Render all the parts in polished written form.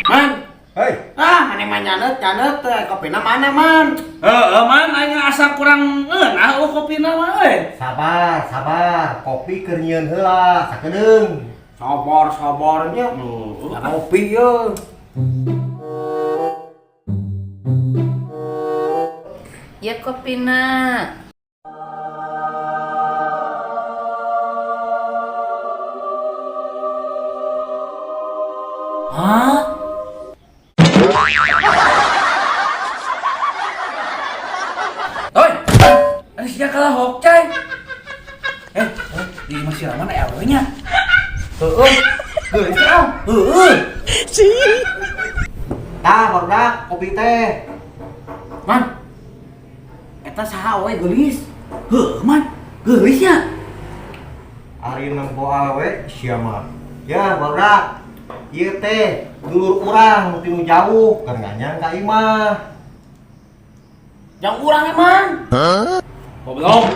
Man. Hei. Ah, maneh mah nyanet nyanet teh kopina mana, Man? Heeh, Man, aing asa kurang ngeunah oh kopina mah euy. Sabar, sabar. Kopi keur nyieun heula, sakedeung. Sabar sabarnya. Oh. Lah kopi ye. Ya kopina. Hah? Oi, ini sia kalah hokcai. Di masih lama na awewe nya. Heeh. Geulis teh, ah. Heeh. Tah, barudak kopi teh. Man. Eta saha we geulis? Heuh, Man. Geulis nya. Ari nempo awewe sia mah. Ya, barudak. Ieu teh dulur urang nu jauh keur nganyang ka imah. Jang urang emang. Goblok.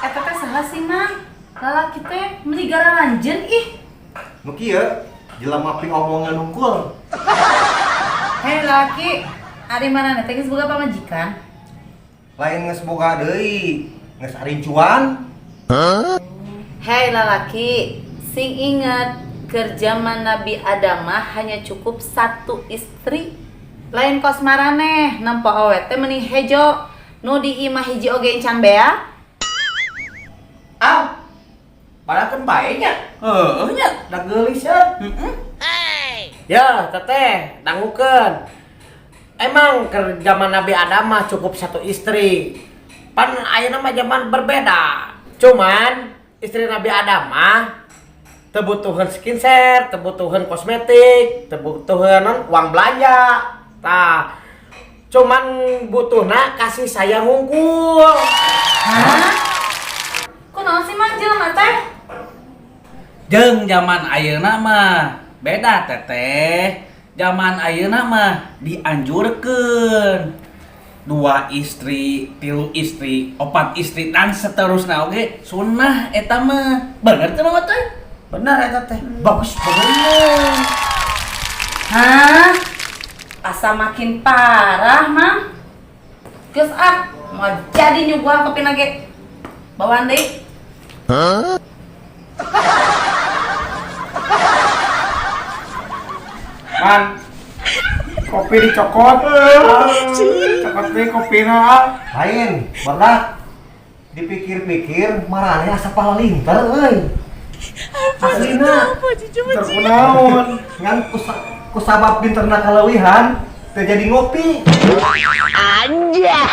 Eta teh saha sih, Mang? Lalaki teh meuni garanjeun ih. Nu kieu jelema piomongan hungkul. Hei lalaki, ari maneh teh geus boga pamajikan? Lain geus boga deui, geus arincuan. Hei lalaki, sing inget keur zaman Nabi Adam mah hanya cukup satu istri. Lain kos maraneh, nempo awe teh meuni hejo. Nu di imah hiji oge encan bea. Ah. Padahal kan bae nya. Heeh nya. Da geulis ya. Heeh. Ya, teteh, dangukeun. Emang keur zaman Nabi Adam mah cukup satu istri. Pan ayeuna mah zaman berbeda. Cuman istri Nabi Adam mah teu butuheun skincare, teu butuheun kosmetik, teu butuheun non uang belanja. Tah, cuman butuhna kasih sayang hungkul. Hah? Kunaon sih Mang jelema teh? Jeung zaman ayeuna mah beda teteh. Zaman ayeuna mah dianjurkeun 2 istri, 3 istri, 4 istri dan seterusnya oge sunnah eta mah. Bener teh Mama teh? Bener eta teh. Bagus bener. Hah? Asa makin parah, Mang. Geus ah, mau jadi nyuguhan kopi ge. Bawaan deui. Man, kopi dicokot. Cokot deui kopina. Lain, barudak. Dipikir-pikir maraneh asa palinter euy. Aslina Pinter kunaon. ngan kusabab pinterna kaleuwihan teu jadi ngopi. Anjay.